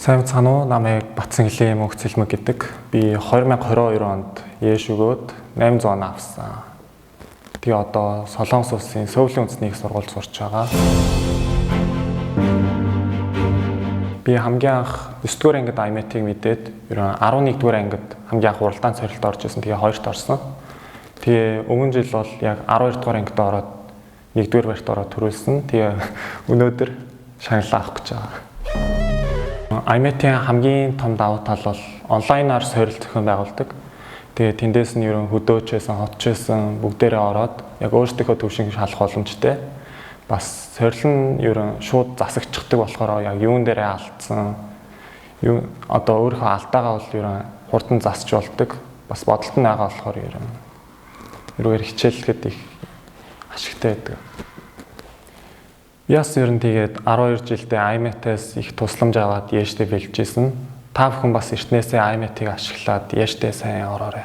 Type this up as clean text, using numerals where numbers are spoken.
Сайн цаана уу? Намайг Батсангийн Мөнх Цэлмэг гэдэг. Би 2022 онд ЯШ өгөөд 800 он авсан. Тэгээ одоо Солонгос улсын Сөүлийн үндэсний их сургуульд сурч байгаа. Би хамгийн анх 9 дугаар ангид IMAT-ийг мэдээд ер нь 11 дугаар ангид хамгийн анх уралдаан сорилт орж исэн. Тэгээ хоёрт орсон. Тэгээ өмнө жил бол яг 12 дугаар ангид ороод 1 дугаар байрт ороод төрүүлсэн. Тэгээ өнөөдөр шагналаа авах гэж байгаа. IMAT-ийн хамгийн том давуу тал бол онлайнаар сорилт зохион байгуулдаг. Тэгээ тэндээс нь ер нь хөдөөч байсан, хотч байсан бүгдээрээ ороод яг өөрсдийнхөө төвшинг шалах боломжтой. Бас сорил нь ер нь шууд засагчдаг болохоор яг юун дээрээ алдсан, юу одоо өөрийнхөө алдаагаа бол ер нь хурдан засч болдог. Бас бодолт нь байгаа болохоор ер нь ерөөр хичээллэхэд их ашигтай байдаг. Яс ер нь тэгээд 12 жилдээ IMAT-аас их тусламж аваад ЯШ-тэй бэлдэж исэн. Та бүхэн бас эртнээсээ IMAT-ыг ашиглаад ЯШ-тэй сайн ороорой.